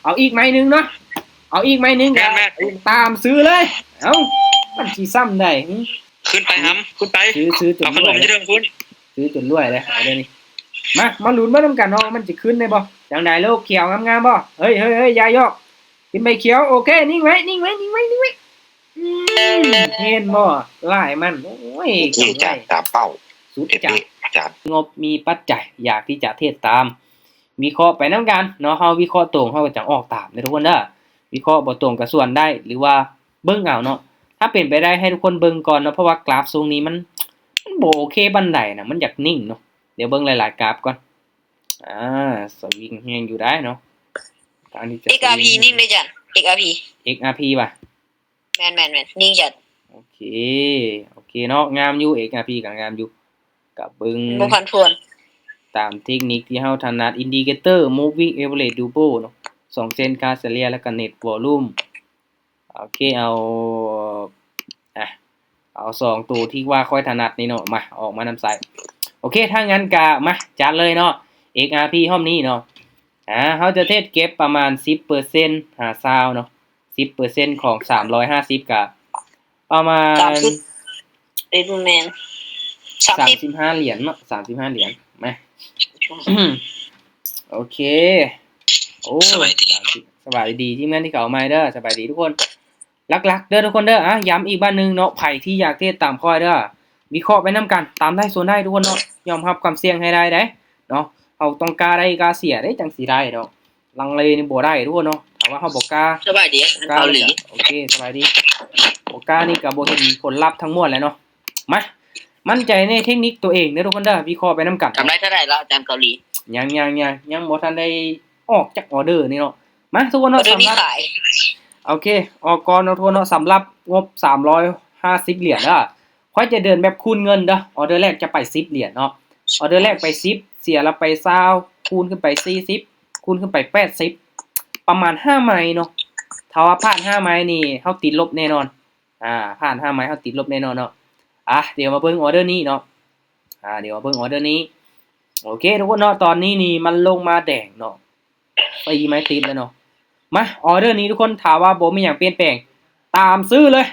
ເອົາອີກໄມ້ໜຶ່ງເນາະ ເອົາອີກໄມ້ໜຶ່ງ ແມ່ນໆ ຕາມຊື້ເລີຍ. ເອົ້າ ມັນຊິຊ້ຳໃດ? ຫື ຂຶ້ນໄປຫຳ ຂຶ້ນໄປ ຊື້ ຊື້ຈົນລວຍ ເອົາຂະໜົມຢູ່ເທິງພຸ້ນ ຊື້ຈົນລວຍເລີຍ. ເອົາເດີນີ້ ມາ ມາລຸ້ນເບິ່ງນຳກັນເນາະ ມັນຊິຂຶ້ນໄດ້ບໍ່? ຈັ່ງໃດລູກ ຂຽວງາມໆບໍ່? ເຮີ້ຍໆໆ ຢ່າຢອກ ຂຶ້ນໄປຂຽວ. ໂອເຄ ນິ່ງໄວ້ ນິ່ງໄວ້ ນິ່ງໄວ້ ນິ່ງໄວ້. ອືມ ເຫັນບໍ່ ລາຍມັນ ໂອ້ຍ ໂອເຄ ກຳໄລ ຈານຕາມເປົ້າ ສຸດຈັດ ເອເປ ຈານ ງົບມີປັດໄຈ ຢາກທີ່ຈະເທຣດຕາມ ວິເຄາະໄປນຳກັນເນາະ. ເຮົາວິເຄາະຕົງ ເຮົາກໍຈັ່ງອອກຕາມເດີທຸກຄົນເດີ. ວິເຄາະບໍ່ຕົງກໍສ່ວນໄດ້ ຫຼືວ່າເບິ່ງເອົາເນາະ. ຖ້າເປັນໄປໄດ້ໃຫ້ທຸກຄົນເບິ່ງກ່ອນເນາະ ເພາະວ່າກຣາຟຊ່ວງນີ້ມັນ ມັນບໍ່ໂອເຄປານໃດນະ ມັນຢາກນິ່ງເນາະ. ດຽວເບິ່ງຫຼາຍໆກຣາຟກ່ອນ. ອ່າ ສະວິງແຮງຢູ່ໄດ໋ເນາະ ການທີ່ຈະ ເອັກອາພີ ສະວິງ ນິ່ງເດ້ຈານ ເອັກອາພີ ເອັກອາພີ ວ່າ ແມ່ນໆໆ ຍິງຈັດ. ໂອເຄ ໂອເຄເນາະ ງາມຢູ່ ເອັກອາພີ ກໍງາມຢູ່ ກະເບິ່ງ ບໍ່ຜັນຜວນ ຕາມເທັກນິກທີ່ເຮົາຖະໜັດ Indicator Moving Average Double ເນາະ ສອງເສັ້ນຄ່າສະເລ່ຍ ແລ້ວກະ Net Volume. ໂອເຄ ເອົາ ອ່ະ ເອົາສອງໂຕທີ່ວ່າຂ້ອຍຖະໜັດນີ້ເນາະ ມາ ອອກມານຳໃຊ້. ໂອເຄ ຖ້າຊັ້ນກະມາຈັດເລີຍເນາະ ເອັກອາພີ ຮອບນີ້ເນາະ. ອ່າ ເຮົາຈະເທຣດເກັບປະມານສິບເປີເຊັນຫາຊາວເນາະ ສິບເປີເຊັນຂອງສາມຮ້ອຍຫ້າສິບ ກະປະມານ ສາມສິບ ເອີຍ ບໍ່ແມ່ນ ສາມສິບ ສາມສິບຫ້າຫຼຽນເນາະ ສາມສິບຫ້າຫຼຽນ. ມາ ໂອເຄ ໂອ້ ສະບາຍດີ ສາມສິບ ສະບາຍດີທີມງານທີ່ເຂົ້າມາເດີ ສະບາຍດີທຸກຄົນ. ຫຼັກໆເດີທຸກຄົນເດີ ອ່ະ ຢ້ຳອີກບາດໜຶ່ງເນາະ ໃຜທີ່ຢາກເທຣດຕາມຂ້ອຍເດີ ວິເຄາະໄປນຳກັນ ຕາມໄດ້ສ່ວນໄດ້ທຸກຄົນເນາະ ຍອມຮັບຄວາມສ່ຽງໃຫ້ໄດ້ເດ້ເນາະ. ເຮົາຕ້ອງກ້າໄດ້ກ້າເສຍເດ້ ຈັ່ງຊິໄດ້ເນາະ ລັງເລນີ້ບໍ່ໄດ້ທຸກຄົນເນາະ. ຖ້າວ່າເຮົາບໍ່ກ້າ ສະບາຍດີ ບໍ່ກ້າ ເກົາຫຼີ ໂອເຄ ສະບາຍດີ ບໍ່ກ້ານີ້ກໍບໍ່ເຫັນຜົນລັບທັງໝົດແຫຼະເນາະ. ມາ ໝັ້ນໃຈໃນເທັກນິກຕົວເອງເດີທຸກຄົນເດີ ວິເຄາະໄປນຳກັນ. ກຳໄລເທົ່າໃດແລ້ວອາຈານເກົາຫຼີ? ຍັງໆໆ ຍັງບໍ່ທັນໄດ້ອອກຈັກອໍເດີນີ້ເນາະ. ມາທຸກຄົນເນາະ ສຳລັບ ໂອເຄ ອອກກ່ອນເນາະທຸກຄົນເນາະ. ສຳລັບງົບສາມຮ້ອຍຫ້າສິບຫຼຽນເດີ ຂ້ອຍຈະເດີນແບບຄູນເງິນເດີ. ອໍເດີແລກຈະໄປສິບຫຼຽນເນາະ ອໍເດີແລກໄປສິບ ເສຍລະໄປຊາວ ຄູນຂຶ້ນໄປສີ່ສິບ ຄູນຂຶ້ນໄປແປດສິບ ປະມານຫ້າໄມ້ເນາະ. ຖ້າວ່າຜ່ານຫ້າໄມ້ນີ້ ເຮົາຕິດລົບແນ່ນອນ. ອ່າ ຜ່ານຫ້າໄມ້ ເຮົາຕິດລົບແນ່ນອນເນາະ. ອ່ະ ດຽວມາເບິ່ງອໍເດີນີ້ເນາະ ອ່າ ດຽວມາເບິ່ງອໍເດີນີ້. ໂອເຄທຸກຄົນເນາະ ຕອນນີ້ນີ້ມັນລົງມາແດງເນາະ ສີ່ໄມ້ຕິດແລ້ວເນາະ. ມາ ອໍເດີນີ້ທຸກຄົນ ຖ້າວ່າບໍ່ມີຫຍັງປ່ຽນແປງ ຕາມຊື້ເລີຍ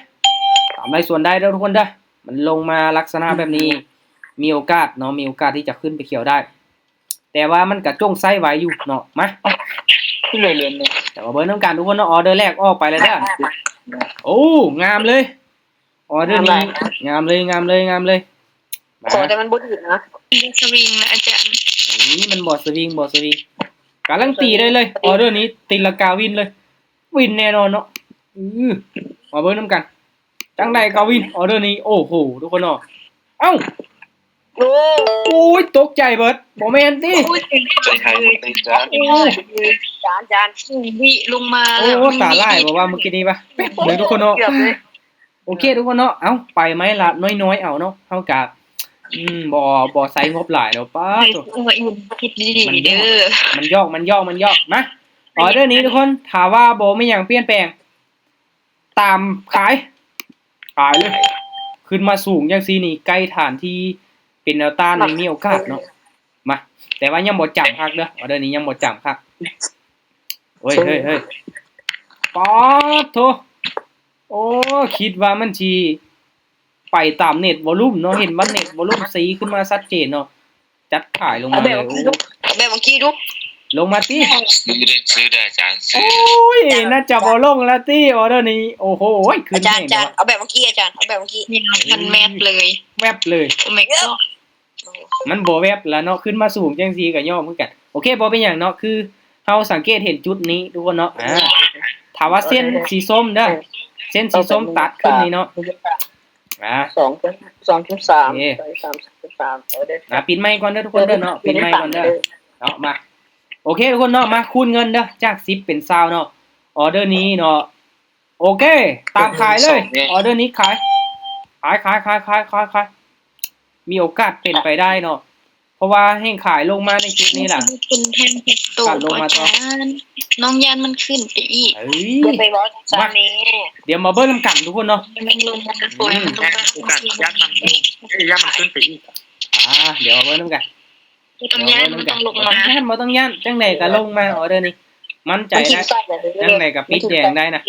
ຕາມໄດ້ສ່ວນໄດ້ເດີທຸກຄົນເດີ. ມັນລົງມາລັກສະນະແບບນີ້ ມີໂອກາດເນາະ ມີໂອກາດທີ່ຈະຂຶ້ນໄປຂຽວໄດ້ ແຕ່ວ່າມັນກະຈົ່ງໃຊ້ໄວຢູ່ເນາະ. ມາ ເລື່ອນເລີຍ ແຕ່ວ່າເບິ່ງນຳກັນທຸກຄົນເນາະ. ອໍເດີແລກອອກໄປແລ້ວເດີ. ໂອ້ ງາມເລີຍ ອໍເດີນີ້ ງາມເລີຍ ງາມເລີຍ ງາມເລີຍ. ມາ ຂໍແຕ່ມັນບໍ່ດີດນະ ບໍ່ສະວິງນະອາຈານ. ເອີຍ ມັນບໍ່ສະວິງ ບໍ່ສະວິງ ການລັນຕີໄດ້ເລີຍ. ອໍເດີນີ້ຕີລາຄາວິນເລີຍ ວິນແນ່ນອນເນາະ. ເອີ ມາເບິ່ງນຳກັນ ຈັ່ງໃດກໍວິນ ອໍເດີນີ້. ໂອ້ໂຫ ທຸກຄົນເນາະ ເອົ້າ ໂອ້ ໂອ້ຍ ຕົກໃຈເບິດ ບໍ່ແມ່ນຕິ? ໂອ້ຍ ໃຈຫາຍໝົດເລີຍຈານ ໂອ້ຍ ຈານ ຈານ ສິບວິລົງມາ ໂອ້ ຕາຫຼາຍບໍ່ວ່າມື້ກີ້ນີ້ວະ ເບິ່ງທຸກຄົນເນາະ. ໂອເຄທຸກຄົນເນາະ ເອົ້າ ໄປໄມ້ລະນ້ອຍໆເອົາເນາະ ເຮົາກະ ອືມ ບໍ່ ບໍ່ໃຊ້ງົບຫຼາຍເນາະ. ປ້າໂທ້ ຄິດດີໆເດີ ມັນຢອກ ມັນຢອກ ມັນຢອກ. ມາ ອໍເດີນີ້ທຸກຄົນ ຖ້າວ່າບໍ່ມີຫຍັງປ່ຽນແປງ ຕາມຂາຍ ຂາຍເລີຍ. ຂຶ້ນມາສູງຈັ່ງຊີ້ນີ້ ໃກ້ຖານທີ່ເປັນແນວຕ້ານນີ້ມີໂອກາດເນາະ. ມາ ແຕ່ວ່າຍັງບໍ່ຈຳຄັກເດີ ອໍເດີນີ້ຍັງບໍ່ຈຳຄັກ. ໂອ້ຍ ເຮີ້ຍ ເຮີ້ຍ ປາດໂທ້ ໂອ້ ຄິດວ່າມັນຊິໄປຕາມເນັດວອລຸ່ມເນາະ ເຫັນວ່າເນັດວອລຸ່ມຊີ້ຂຶ້ນມາຊັດເຈນເນາະ ຈັດຂາຍລົງມາເລີຍ. ເອົາແບບເມື່ອກີ້ດູ ເອົາແບບເມື່ອກີ້ດູ ລົງມາຕິ ຊື້ເດ້ ຊື້ເດ້ອາຈານ ຊື້. ໂອ້ຍ ໜ້າຈະບໍ່ລົງແລ້ວຕິ ອໍເດີນີ້. ໂອ້ໂຫ ຂຶ້ນແຮງ ອາຈານ ເອົາແບບເມື່ອກີ້ ອາຈານ ເອົາແບບເມື່ອກີ້ ມັນແມັບເລີຍ ແມັບເລີຍ. ໂອ້ ມັນບໍ່ແວັບລະເນາະ ຂຶ້ນມາສູງຈັ່ງຊີ້ກໍຍອມຄືກັນ. ໂອເຄ ບໍ່ເປັນຫຍັງເນາະ ຄືເຮົາສັງເກດເຫັນຈຸດນີ້ທຸກຄົນເນາະ. ອ່າ ຖ້າວ່າເສັ້ນສີສົ້ມເດີ ເສັ້ນສີສົ້ມຕັດຂຶ້ນນີ້ເນາະ ອ່າ ສອງ ສອງຈຸດສາມ ໂອເຄ ສາມຈຸດສາມ ເອີ ໄດ້ ອ່າ ປິດໄມກ່ອນເດີທຸກຄົນເດີເນາະ ປິດໄມກ່ອນເດີເນາະ. ມາ ໂອເຄທຸກຄົນເນາະ ມາຄູນເງິນເດີ ຈາກສິບເປັນຊາວເນາະ ອໍເດີນີ້ເນາະ. ໂອເຄ ຕາມຂາຍເລີຍ ອໍເດີນີ້ຂາຍ ຂາຍ ຂາຍ ຂາຍ ຂາຍ ຂາຍ ມີໂອກາດເປັນໄປໄດ້ເນາະ ເພາະວ່າແຮງຂາຍລົງມາໃນຈຸດນີ້ລະ ຂຶ້ນແທ່ງເປັນໂຕ ການລົງມາຕໍ່ ອາຈານ ນ້ອງຢ້ານມັນຂຶ້ນໄປອີກ. ເອີຍ ຢ່າໄປເວົ້າຈັ່ງຊັ້ນແມ່ ດຽວມາເບິ່ງນຳກັນທຸກຄົນເນາະ ມັນລົງມາ ອືມ ໂອກາດຢ້ານມັນລົງ ເອີຍ ຢ້ານມັນຂຶ້ນໄປອີກ. ອ່າ ດຽວມາເບິ່ງນຳກັນ ບໍ່ຕ້ອງຢ້ານ ບໍ່ຕ້ອງລົງມາ ບໍ່ຕ້ອງຢ້ານ ບໍ່ຕ້ອງຢ້ານ ຈັ່ງໃດກໍລົງມາ ອໍເດີນີ້ ໝັ້ນໃຈໄດ້ ຈັ່ງໃດກໍປິດແດງໄດ້ນະ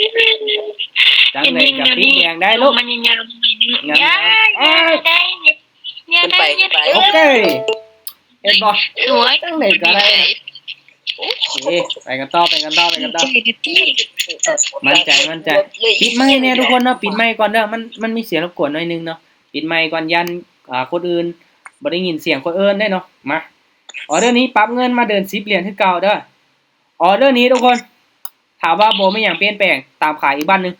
ຈັ່ງໃດກໍປິດແດງໄດ້ລູກ ມັນຍາວ ຍາວ ຍາວ ໂອເຄ ເຫັນບໍ່ ສວຍ ຈັ່ງໃດກໍໄດ້ ໂອເຄ ໄປກັນຕໍ່ ໄປກັນຕໍ່ ໄປກັນຕໍ່ ໝັ້ນໃຈ ໝັ້ນໃຈ ປິດໄມແດ່ທຸກຄົນເນາະ ປິດໄມກ່ອນເດີ ມັນ ມັນມີສຽງລົບກວນໜ້ອຍໜຶ່ງເນາະ ປິດໄມກ່ອນ ຢ້ານ ອ່າ ຄົນອື່ນບໍ່ໄດ້ຍິນສຽງຄົນອື່ນເດ້ເນາະ ມາ ອໍເດີນີ້ປັບເງິນມາເດີນສິບຫຼຽນຄືເກົ່າເດີ ອໍເດີນີ້ທຸກຄົນ ຖ້າວ່າບໍ່ມີຫຍັງປ່ຽນແປງ ຕາມຂາຍອີກບາດໜຶ່ງ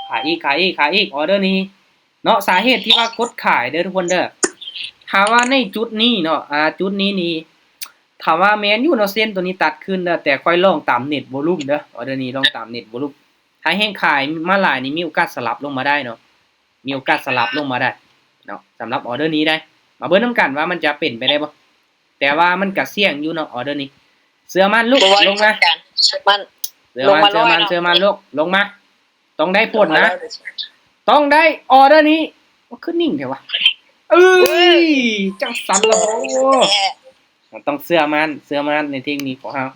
ຂາຍອີກ ຂາຍອີກ ຂາຍອີກ ອໍເດີນີ້ເນາະ ສາເຫດທີ່ວ່າກົດຂາຍເດີທຸກຄົນເດີ ຖ້າວ່າໃນຈຸດນີ້ເນາະ ອ່າ ຈຸດນີ້ນີ້ ຖ້າວ່າແມ່ນຢູ່ເນາະ ເສັ້ນໂຕນີ້ຕັດຂຶ້ນເດີ ແຕ່ຂ້ອຍລອງຕາມເນັດວໍລຸມເດີ ອໍເດີນີ້ລອງຕາມເນັດວໍລຸມ ຖ້າແຮງຂາຍມາຫຼາຍນີ້ ມີໂອກາດສະຫຼັບລົງມາໄດ້ເນາະ ມີໂອກາດສະຫຼັບລົງມາໄດ້ເນາະ ສຳລັບອໍເດີນີ້ໄດ໋ ມາເບິ່ງນຳກັນວ່າມັນຈະເປັນໄປໄດ້ບໍ່ ແຕ່ວ່າມັນກະສ່ຽງຢູ່ເນາະ ອໍເດີນີ້ ເຊື່ອໝັ້ນລູກ ລົງມາ ເຊື່ອໝັ້ນ ເຊື່ອໝັ້ນ ເຊື່ອໝັ້ນລູກ ລົງມາ ຕ້ອງໄດ້ຜົນນະ ຕ້ອງໄດ້ ອໍເດີນີ້ ຄືນິ່ງແທ້ວະ ເອີຍ ຈັ່ງຊັ້ນລະບໍ່ ຕ້ອງເຊື່ອໝັ້ນ ເຊື່ອໝັ້ນໃນເທັກນິກຂອງເຮົາ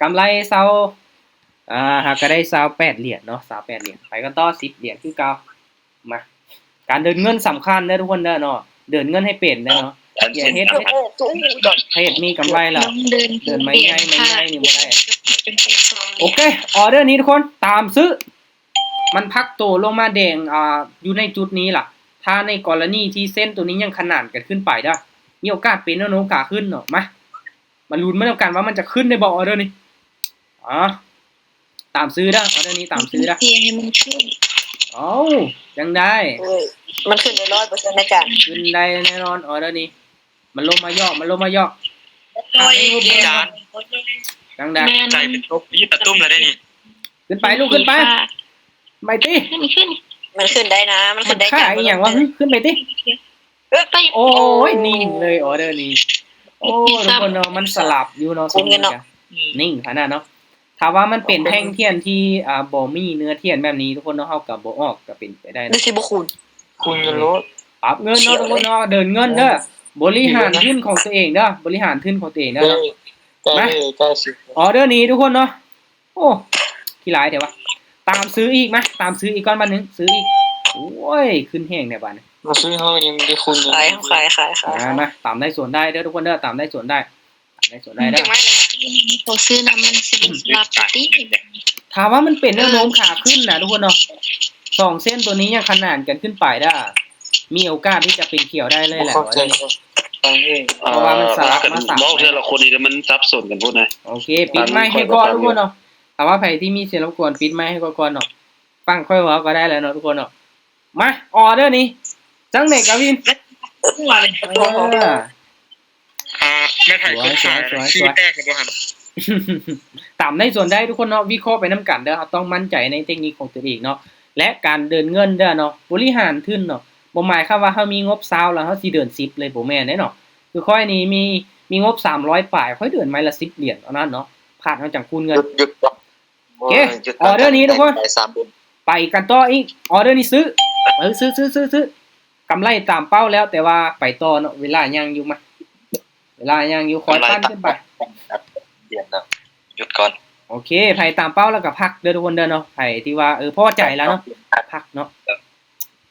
ກຳໄລຊາວ ອ່າ ຫາກະໄດ້ຊາວແປດຫຼຽນເນາະ ຊາວແປດຫຼຽນ ໄປກັນຕໍ່ ສິບຫຼຽນຄືເກົ່າ ມາ ການເດີນເງິນສຳຄັນເດີທຸກຄົນເດີເນາະ ເດີນເງິນໃຫ້ເປັນເດີເນາະ ຢ່າເຮັດ ເຮັດມີກຳໄລແລ້ວ ເດີນໄມ້ໃຫຍ່ ໄມ້ໃຫຍ່ນີ້ບໍ່ໄດ້ ໂອເຄ ອໍເດີນີ້ທຸກຄົນ ຕາມຊື້ ມັນພັກໂຕລົງມາແດງ ອ່າ ຢູ່ໃນຈຸດນີ້ລະ ຖ້າໃນກໍລະນີທີ່ເສັ້ນໂຕນີ້ຍັງຂະໜານກັນຂຶ້ນໄປເດີ ມີໂອກາດເປັນແນວໂນ້ມຂາຂຶ້ນເນາະ ມາ ມາລຸ້ນມານຳກັນວ່າມັນຈະຂຶ້ນໄດ້ບໍ່ ອໍເດີນີ້ ອໍ ຕາມຊື້ເດີ ອໍເດີນີ້ຕາມຊື້ເດີ ເສຍໃຫ້ມັນຂຶ້ນ ເອົ້າ ຈັ່ງໃດ ເອີຍ ມັນຂຶ້ນໄດ້ຮ້ອຍເປີເຊັນອາຈານ ຂຶ້ນໄດ້ແນ່ນອນ ອໍເດີນີ້ ມັນລົງມາຢອກ ມັນລົງມາຢອກ ໂອ້ຍ ອາຈານ ຈັ່ງໃດ ໃຈເປັນຕົກ ໄປຍຶດຕາຕຸ້ມແລ້ວເດ້ນີ້ ຂຶ້ນໄປລູກ ຂຶ້ນໄປ ໄປຕິ ຂຶ້ນ ຂຶ້ນ ມັນຂຶ້ນໄດ້ນະ ມັນຂຶ້ນໄດ້ ມັນຂາຍອີ່ຫຍັງວະ ຂຶ້ນໄປຕິ ເອີ ໄປ ໂອ້ຍ ນິ່ງເລີຍ ອໍເດີນີ້ ໂອ້ ທຸກຄົນເນາະ ມັນສະຫຼັບຢູ່ເນາະ ເງິນເນາະ ນິ່ງຂະໜາດເນາະ ຖ້າວ່າມັນເປັນແທ່ງທຽນທີ່ ອ່າ ບໍ່ມີເນື້ອທຽນແບບນີ້ ທຸກຄົນເນາະ ເຮົາກໍບໍ່ອອກ ກໍເປັນໄປໄດ້ເນາະ ຄືຊິບໍ່ຄູນ ຄູນເງິນໂລດ ປັບເງິນເນາະ ທຸກຄົນເນາະ ເດີນເງິນເດີ ບໍລິຫານທຶນຂອງຕົວເອງເດີ ບໍລິຫານທຶນຂອງຕົວເອງເດີ ມາ ອໍເດີນີ້ ທຸກຄົນເນາະ ໂອ້ ຂີ້ຫຼາຍແທ້ວະ ຕາມຊື້ອີກ ມາ ຕາມຊື້ອີກກ່ອນບາດໜຶ່ງ ຊື້ອີກ ໂອ້ຍ ຂຶ້ນແຮງແທ້ບາດນີ້ ມາຊື້ເຮົາຍັງໄດ້ຄູນ ຂາຍ ຂາຍ ຂາຍ ຂາຍ ມາ ມາ ຕາມໄດ້ສວນໄດ້ເດີທຸກຄົນເດີ ຕາມໄດ້ສວນໄດ້ ຕາມໄດ້ສວນໄດ້ເດີ ຂໍຊື້ນຳ ມັນຊິເປັນສະຫຼັບຕິ ຖ້າວ່າມັນເປັນແນວໂນ້ມຂາຂຶ້ນນະທຸກຄົນເນາະ ສອງເສັ້ນໂຕນີ້ຍັງຂະໜານກັນຂຶ້ນໄປເດີ ມີໂອກາດທີ່ຈະເປັນຂຽວໄດ້ເລີຍແຫຼະ ເພາະວ່າມັນສະຫຼັບມາສາມ ເວົ້າເທື່ອລະຄົນນີ້ມັນສັບສົນກັນໂພດນະ ໂອເຄ ປິດໄມໃຫ້ກ່ອນທຸກຄົນເນາະ ຖ້າວ່າໃຜທີ່ມີສຽງລົບກວນປິດໄມໃຫ້ກ່ອນເນາະ ຟັງຂ້ອຍເວົ້າກໍໄດ້ແລ້ວເນາະທຸກຄົນເນາະ ມາ ອໍເດີນີ້ ຈັ່ງໃດກະວິນ ເອີ ອ່າ ແມ່ນໃຜຄົນຂາຍ ສວຍ ສວຍ ສວຍ ຂີ້ແຕກແລ້ວບໍ່ຫັ້ນ ຕາມໄດ້ສວນໄດ້ທຸກຄົນເນາະ ວິເຄາະໄປນຳກັນເດີ ເຮົາຕ້ອງໝັ້ນໃຈໃນເຕັກນິກຂອງຕົວເອງເນາະ ແລະ ການເດີນເງິນເດີເນາະ ບໍລິຫານທຶນເນາະ ບໍ່ໝາຍຄວາມວ່າເຮົາມີງົບຊາວແລ້ວເຮົາຊິເດີນສິບເລີຍ ບໍ່ແມ່ນເດ້ເນາະ ຄືຂ້ອຍນີ້ມີ ມີງົບສາມຮ້ອຍປາຍ ຂ້ອຍເດີນໄມ້ລະສິບຫຼຽນເທົ່ານັ້ນເນາະ ພາດເຮົາຈັ່ງຄູນເງິນ ຢຸດ ຢຸດ ໂອເຄ ອໍເດີນີ້ທຸກຄົນ ໄປກັນຕໍ່ອີກ ອໍເດີນີ້ຊື້ ເອີ ຊື້ ຊື້ ຊື້ ຊື້ ກຳໄລຕາມເປົ້າແລ້ວ ແຕ່ວ່າໄປຕໍ່ເນາະ ເວລາຍັງຢູ່ ມາ ເວລາຍັງຢູ່ ຄ່ອຍປັ່ນຂຶ້ນໄປ ຢຸດກ່ອນ ໂອເຄ ໃຜຕາມເປົ້າແລ້ວກໍພັກເດີທຸກຄົນເດີເນາະ ໃຜທີ່ວ່າ ເອີ ພໍໃຈແລ້ວເນາະ ພັກເນາະ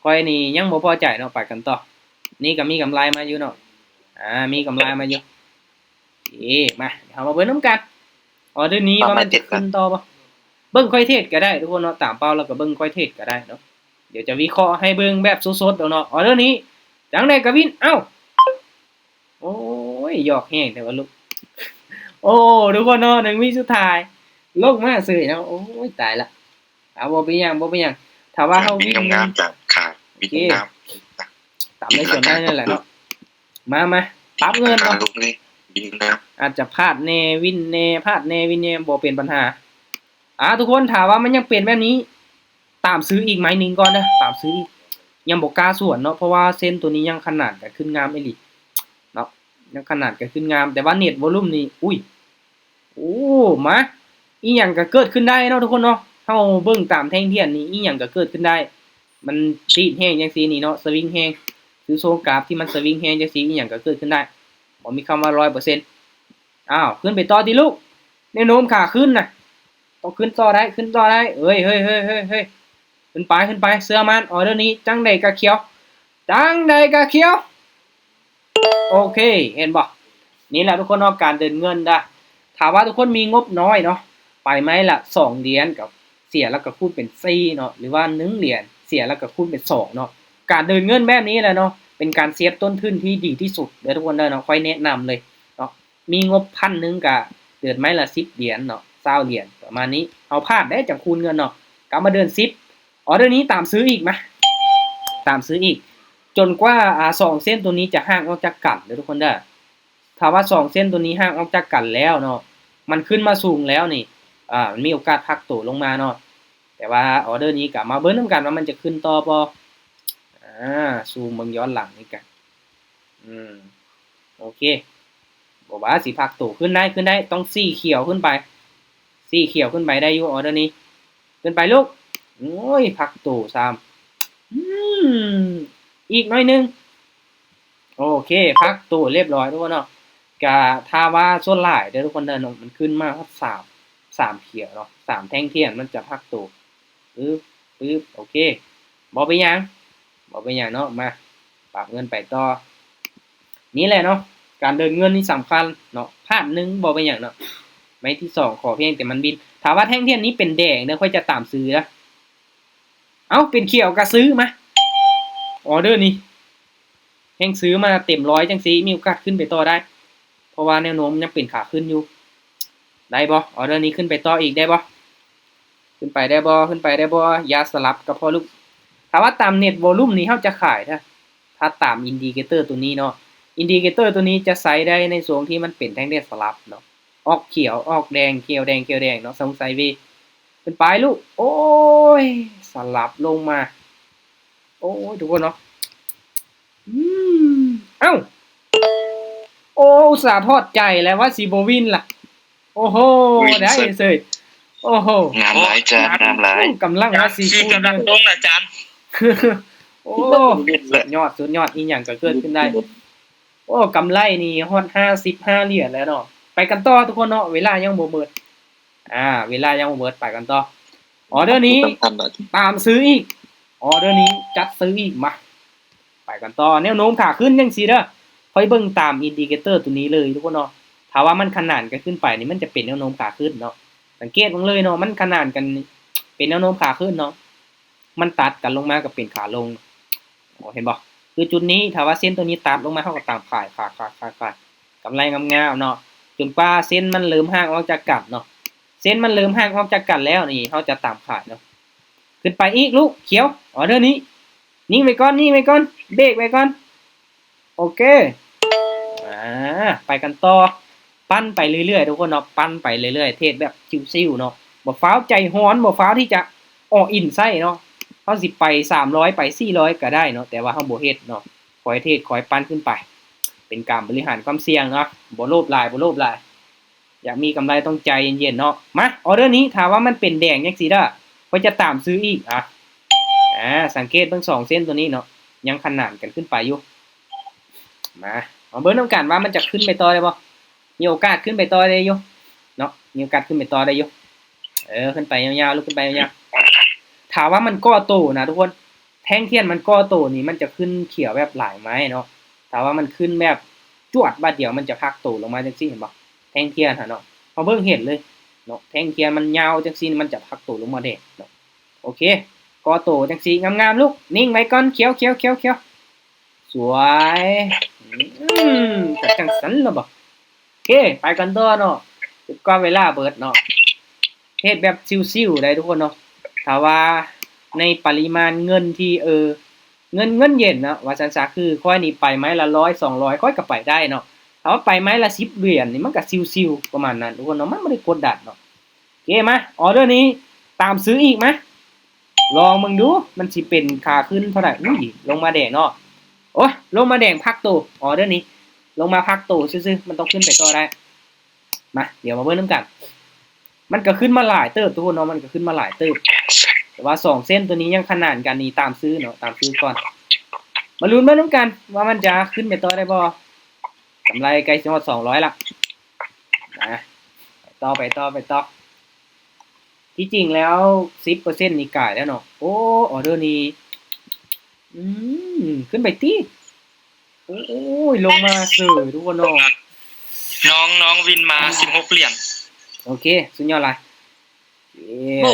ຂ້ອຍນີ້ຍັງບໍ່ພໍໃຈເນາະ ໄປກັນຕໍ່ ນີ້ກໍມີກຳໄລມາຢູ່ເນາະ ອ່າ ມີກຳໄລມາຢູ່ ເອ ມາ ເຮົາມາເບິ່ງນຳກັນ ອໍເດີນີ້ວ່າມັນຈະຂຶ້ນຕໍ່ບໍ່ ເບິ່ງຂ້ອຍເທຣດກໍໄດ້ທຸກຄົນເນາະ ຕາມເປົ້າແລ້ວກໍເບິ່ງຂ້ອຍເທຣດກໍໄດ້ເນາະ ດຽວຈະວິເຄາະໃຫ້ເບິ່ງແບບສົດໆເນາະ ອໍເດີນີ້ ຈັ່ງໃດກະວິນ ເອົ້າ ໂອ້ຍ ຢອກແຮງແທ້ວ່າລູກ ໂອ້ ທຸກຄົນເນາະ ໜຶ່ງວິສຸດທ້າຍ ລົງມາເສີຍເນາະ ໂອ້ຍ ຕາຍລະ ເອົາ ບໍ່ເປັນຫຍັງ ບໍ່ເປັນຫຍັງ ຖ້າວ່າເຮົາວິນ ງາມໆ ຈາກຂາ ວິນງາມ ຕາມໃນສວນໄດ້ນັ້ນແຫຼະເນາະ ມາ ມາ ປັບເງິນເນາະ ອາດຈະພາດແດ່ ວິນແດ່ ພາດແດ່ ວິນແດ່ ບໍ່ເປັນບັນຫາ ອ່າ ທຸກຄົນ ຖ້າວ່າມັນຍັງເປັນແບບນີ້ ຕາມຊື້ອີກໄມ້ໜຶ່ງກ່ອນເດີ ຕາມຊື້ອີກ ຍັງບໍ່ກ້າສວນເນາະ ເພາະວ່າເສັ້ນໂຕນີ້ຍັງຂະໜານກັນຂຶ້ນງາມອີ່ຫຼີເນາະ ຍັງຂະໜານກັນຂຶ້ນງາມ ແຕ່ວ່າເນັດວໍລຸມນີ້ ອຸ້ຍ ໂອ້ ມາ ອີ່ຫຍັງກໍເກີດຂຶ້ນໄດ້ເນາະທຸກຄົນເນາະ ເຮົາເບິ່ງຕາມແທ່ງທຽນນີ້ ອີ່ຫຍັງກໍເກີດຂຶ້ນໄດ້ ມັນດີດແຮງຈັ່ງຊີ້ນີ້ເນາະ ສະວິງແຮງ ຄືໂຊກາຟທີ່ມັນສະວິງແຮງຈັ່ງຊີ້ ອີ່ຫຍັງກໍເກີດຂຶ້ນໄດ້ ບໍ່ມີຄຳວ່າຮ້ອຍເປີເຊັນ ອ້າວ ຂຶ້ນໄປຕໍ່ຕິລູກ ແນວໂນ້ມຂາຂຶ້ນນະ ຕ້ອງຂຶ້ນຕໍ່ໄດ້ ຂຶ້ນຕໍ່ໄດ້ ເອີຍ ເຮີ້ຍໆໆໆ ຂຶ້ນໄປ ຂຶ້ນໄປ ເຊື່ອໝັ້ນ ອອເດີນີ້ຈັ່ງໃດກະຂຽວ ຈັ່ງໃດກະຂຽວ. ໂອເຄ ເຫັນບໍ່? ນີ້ແຫຼະທຸກຄົນເນາະ ການເດີນເງິນດາ ຖ້າວ່າທຸກຄົນມີງົບນ້ອຍເນາະ ໄປໄມ້ລະສອງຫຼຽນ ກໍເສຍແລ້ວກໍຄູນເປັນສີ່ເນາະ ຫຼືວ່າໜຶ່ງຫຼຽນ ເສຍແລ້ວກໍຄູນເປັນສອງເນາະ. ການເດີນເງິນແບບນີ້ແຫຼະເນາະ ເປັນການເຊບຕົ້ນທຶນທີ່ດີທີ່ສຸດເດີທຸກຄົນເດີເນາະ ຂ້ອຍແນະນຳເລີຍເນາະ. ມີງົບພັນໜຶ່ງກະເດີນໄມ້ລະສິບຫຼຽນເນາະ ຊາວຫຼຽນ ປະມານນີ້ ເຮົາພາດເດ້ຈັ່ງຄູນເງິນເນາະ. ກັບມາເດີນສິບ ອອເດີນີ້ຕາມຊື້ອີກ ມາ ຕາມຊື້ອີກ ຈົນກວ່າ ອາ ສອງເສັ້ນໂຕນີ້ຈະຫ່າງອອກຈາກກັນເດີທຸກຄົນເດີ. ຖ້າວ່າສອງເສັ້ນໂຕນີ້ຫ່າງອອກຈາກກັນແລ້ວເນາະ ມັນຂຶ້ນມາສູງແລ້ວນີ້ ອາ ມັນມີໂອກາດພັກໂຕລົງມາເນາະ. ແຕ່ວ່າອອເດີນີ້ກະມາເບິ່ງນຳກັນວ່າມັນຈະຂຶ້ນຕໍ່ບໍ່. ອາ ຊູມເບິ່ງຍ້ອນຫຼັງນີ້ກະ ອືມ ໂອເຄ ບໍ່ວ່າຊິພັກໂຕ ຂຶ້ນໄດ້ ຂຶ້ນໄດ້ ຕ້ອງສີຂຽວຂຶ້ນໄປ ສີຂຽວຂຶ້ນໄປໄດ້ຢູ່ ອອເດີນີ້ ຂຶ້ນໄປລູກ. ໂອ້ຍ ພັກໂຕຊ້ຳ ອືມ ອີກໜ້ອຍໜຶ່ງ. ໂອເຄ ພັກໂຕລຽບຮ້ອຍທຸກຄົນເນາະ. ກະຖ້າວ່າສ່ວນຫຼາຍເດີທຸກຄົນເດີເນາະ ມັນຂຶ້ນມາຮອດສາມ ສາມຂຽວເນາະ ສາມແທ່ງທຽນມັນຈະພັກໂຕ ປຶບ ປຶບ ໂອເຄ ບໍ່ເປັນຫຍັງ ບໍ່ເປັນຫຍັງເນາະ. ມາ ປັບເງິນໄປຕໍ່. ນີ້ແຫຼະເນາະ ການເດີນເງິນນີ້ສຳຄັນເນາະ ພາດໜຶ່ງບໍ່ເປັນຫຍັງເນາະ. ໄມ້ທີສອງ ຂໍພຽງແຕ່ມັນບິນ. ຖ້າວ່າແທ່ງທຽນນີ້ເປັນແດງເດີ ຂ້ອຍຈະຕາມຊື້ເດີ. ເອົ້າ ເປັນຂຽວກະຊື້ມາ ອອເດີນີ້ ແຮ່ງຊື້ມາເຕັມຮ້ອຍຈັ່ງຊີ້ ມີໂອກາດຂຶ້ນໄປຕໍ່ໄດ້ ເພາະວ່າແນວໂນ້ມຍັງເປັນຂາຂຶ້ນຢູ່. ໄດ້ບໍ່? ອອເດີນີ້ຂຶ້ນໄປຕໍ່ອີກໄດ້ບໍ່? ຂຶ້ນໄປໄດ້ບໍ່? ຂຶ້ນໄປໄດ້ບໍ່? ຢ່າສະຫຼັບກໍພໍລູກ. ຖ້າວ່າຕາມເນັດວໍລຸ່ມນີ້ເຮົາຈະຂາຍ ຖ້າ ຖ້າຕາມອິນດິເຄເຕີໂຕນີ້ເນາະ ອິນດິເຄເຕີໂຕນີ້ຈະໃຊ້ໄດ້ໃນຊ່ວງທີ່ມັນເປັນແທ່ງທຽນສະຫຼັບເນາະ ອອກຂຽວ ອອກແດງ ຂຽວແດງ ຂຽວແດງເນາະ ສະໄຊເວ. ຂຶ້ນໄປລູກ ໂອ້ຍ ສະຫຼັບລົງມາ ໂອ້ຍ ທຸກຄົນເນາະ ອືມ ເອົ້າ ໂອ້ ອຸດສ່າຖອດໃຈແລ້ວວ່າຊິບໍ່ວິນລະ ໂອ້ໂຫ ໄດ້ເສີຍ ໂອ້ໂຫ ງາມຫຼາຍ ຈານງາມຫຼາຍ ກຳລັງວ່າຊິຄູນເງິນ ໂອ້ ສຸດຍອດ ສຸດຍອດ ອີ່ຫຍັງກໍເກີດຂຶ້ນໄດ້. ໂອ້ ກຳໄລນີ້ຮອດຫ້າສິບຫ້າຫຼຽນແລ້ວເນາະ. ໄປກັນຕໍ່ທຸກຄົນເນາະ ເວລາຍັງບໍ່ເໝິດ ອາ ເວລາຍັງບໍ່ເໝິດ ໄປກັນຕໍ່. ອອເດີນີ້ຕາມຊື້ອີກ ອອເດີນີ້ຈັດຊື້ອີກ ມາ ໄປກັນຕໍ່. ແນວໂນ້ມຂາຂຶ້ນຈັ່ງຊີ້ເດີ ຂ້ອຍເບິ່ງຕາມອິນດິເຄເຕີໂຕນີ້ເລີຍທຸກຄົນເນາະ. ຖ້າວ່າມັນຂະໜານກັນຂຶ້ນໄປນີ້ ມັນຈະເປັນແນວໂນ້ມຂາຂຶ້ນເນາະ. ສັງເກດເບິ່ງເລີຍເນາະ ມັນຂະໜານກັນ ເປັນແນວໂນ້ມຂາຂຶ້ນເນາະ ມັນຕັດກັນລົງມາກໍເປັນຂາລົງ. ໂອ້ ເຫັນບໍ່? ຄືຈຸດນີ້ ຖ້າວ່າເສັ້ນໂຕນີ້ຕັດລົງມາ ເຮົາກໍຕາມຂາຍ ຂາຍ ຂາຍ ຂາຍ ຂາຍ ກຳໄລງາມໆເນາະ ຈົນກວ່າເສັ້ນມັນເລີ່ມຫ່າງອອກຈາກກັນເນາະ. ເສັ້ນມັນເລີ່ມຫ່າງອອກຈາກກັນແລ້ວນີ້ ເຮົາຈະຕາມຂາຍເນາະ. ຂຶ້ນໄປອີກລູກຂຽວ ອອເດີນີ້ ນິ່ງໄວ້ກ່ອນ ນິ່ງໄວ້ກ່ອນ ເບຣກໄວ້ກ່ອນ. ໂອເຄ ອາ ໄປກັນຕໍ່ ປັ່ນໄປເລື້ອຍໆທຸກຄົນເນາະ ປັ່ນໄປເລື້ອຍໆ ເທຣດແບບຊິວໆເນາະ ບໍ່ຟ້າວໃຈຮ້ອນ ບໍ່ຟ້າວທີ່ຈະ all in ໃສ່ເນາະ. ເຮົາຊິໄປສາມຮ້ອຍ ໄປສີ່ຮ້ອຍກໍໄດ້ເນາະ ແຕ່ວ່າເຮົາບໍ່ເຮັດເນາະ ຄອຍເທຣດ ຄອຍປັ່ນຂຶ້ນໄປ ເປັນການບໍລິຫານຄວາມສ່ຽງເນາະ ບໍ່ໂລບຫຼາຍ ບໍ່ໂລບຫຼາຍ. ຢາກມີກຳໄລຕ້ອງໃຈເຢັນໆເນາະ. ມາ ອອເດີນີ້ ຖ້າວ່າມັນເປັນແດງຈັ່ງຊີ້ເດີ ຂ້ອຍຈະຕາມຊື້ອີກ ອາ ອາ ສັງເກດເບິ່ງສອງເສັ້ນໂຕນີ້ເນາະ ຍັງຂະໜານກັນຂຶ້ນໄປຢູ່. ມາ ມາເບິ່ງນຳກັນວ່າມັນຈະຂຶ້ນໄປຕໍ່ໄດ້ບໍ່ ມີໂອກາດຂຶ້ນໄປຕໍ່ໄດ້ຢູ່ເນາະ ມີໂອກາດຂຶ້ນໄປຕໍ່ໄດ້ຢູ່. ເອີ ຂຶ້ນໄປຍາວໆ ລຸກຂຶ້ນໄປຍາວໆ. ຖ້າວ່າມັນກໍ່ໂຕນະທຸກຄົນ ແທ່ງທຽນມັນກໍ່ໂຕນີ້ ມັນຈະຂຶ້ນຂຽວແບບຫຼາຍໄມ້ເນາະ. ຖ້າວ່າມັນຂຶ້ນແບບຈວດບາດດຽວ ມັນຈະພັກໂຕລົງມາຈັ່ງຊີ້ ເຫັນບໍ່? ແທ່ງທຽນຫັ້ນເນາະ ເຮົາເບິ່ງເຫັນເລີຍເນາະ ແທ່ງທຽນມັນຍາວຈັ່ງຊີ້ ມັນຈະພັກໂຕລົງມາແດງເນາະ. ໂອເຄ ກໍ່ໂຕຈັ່ງຊີ້ ງາມໆ ລູກ ນິ່ງໄວ້ກ່ອນ ຂຽວໆໆໆ ສວຍ ອືມ ກໍຈັ່ງຊັ້ນລະບໍ. ເຄ ໄປກັນຕໍ່ເນາະ ຈົນກວ່າເວລາເບີດເນາະ. ເຮັດແບບຊິວໆໄດ້ທຸກຄົນເນາະ ຖ້າວ່າໃນປະລິມານເງິນທີ່ ເອີ ເງິນ ເງິນເຢັນເນາະ ວ່າຊັ້ນຊະ ຄືຂ້ອຍນີ້ໄປໄມ້ລະຮ້ອຍ ສອງຮ້ອຍ ຂ້ອຍກໍໄປໄດ້ເນາະ. ຖ້າວ່າໄປໄມ້ລະສິບຫຼຽນນີ້ ມັນກໍຊິວໆປະມານນັ້ນທຸກຄົນເນາະ ມັນບໍ່ໄດ້ກົດດັນເນາະ. ເຄ ມາ ອອເດີນີ້ຕາມຊື້ອີກ ມາ ລອງເບິ່ງດູ ມັນຊິເປັນຂາຂຶ້ນເທົ່າໃດ. ອຸ້ຍ ລົງມາແດງເນາະ ໂອ້ຍ ລົງມາແດງພັກໂຕ ອອເດີນີ້ ລົງມາພັກໂຕຊື່ໆ ມັນຕ້ອງຂຶ້ນໄປຕໍ່ໄດ້. ມາ ດຽວມາເບິ່ງນຳກັນ ມັນກໍຂຶ້ນມາຫຼາຍເຕີບທຸກຄົນເນາະ ມັນກໍຂຶ້ນມາຫຼາຍເຕີບ ແຕ່ວ່າສອງເສັ້ນໂຕນີ້ຍັງຂະໜານກັນນີ້ ຕາມຊື້ເນາະ ຕາມຊື້ກ່ອນ. ມາລຸ້ນເບິ່ງນຳກັນວ່າມັນຈະຂຶ້ນໄປຕໍ່ໄດ້ບໍ່ ກຳໄລໃກ້ຊິຮອດສອງຮ້ອຍລະ. ມາ ຕໍ່ໄປ ຕໍ່ໄປ ຕໍ່. ທີ່ຈິງແລ້ວສິບເປີເຊັນນີ້ກາຍແລ້ວເນາະ. ໂອ້ ອໍເດີນີ້ ອືມ ຂຶ້ນໄປຕິ. ໂອ້ຍ ລົງມາເສີຍທຸກຄົນເນາະ. ນ້ອງ ນ້ອງວິນມາສິບຫົກຫຼຽນ. ໂອເຄ ສຸດຍອດຫຼາຍ. ເຢ້ ໂອ້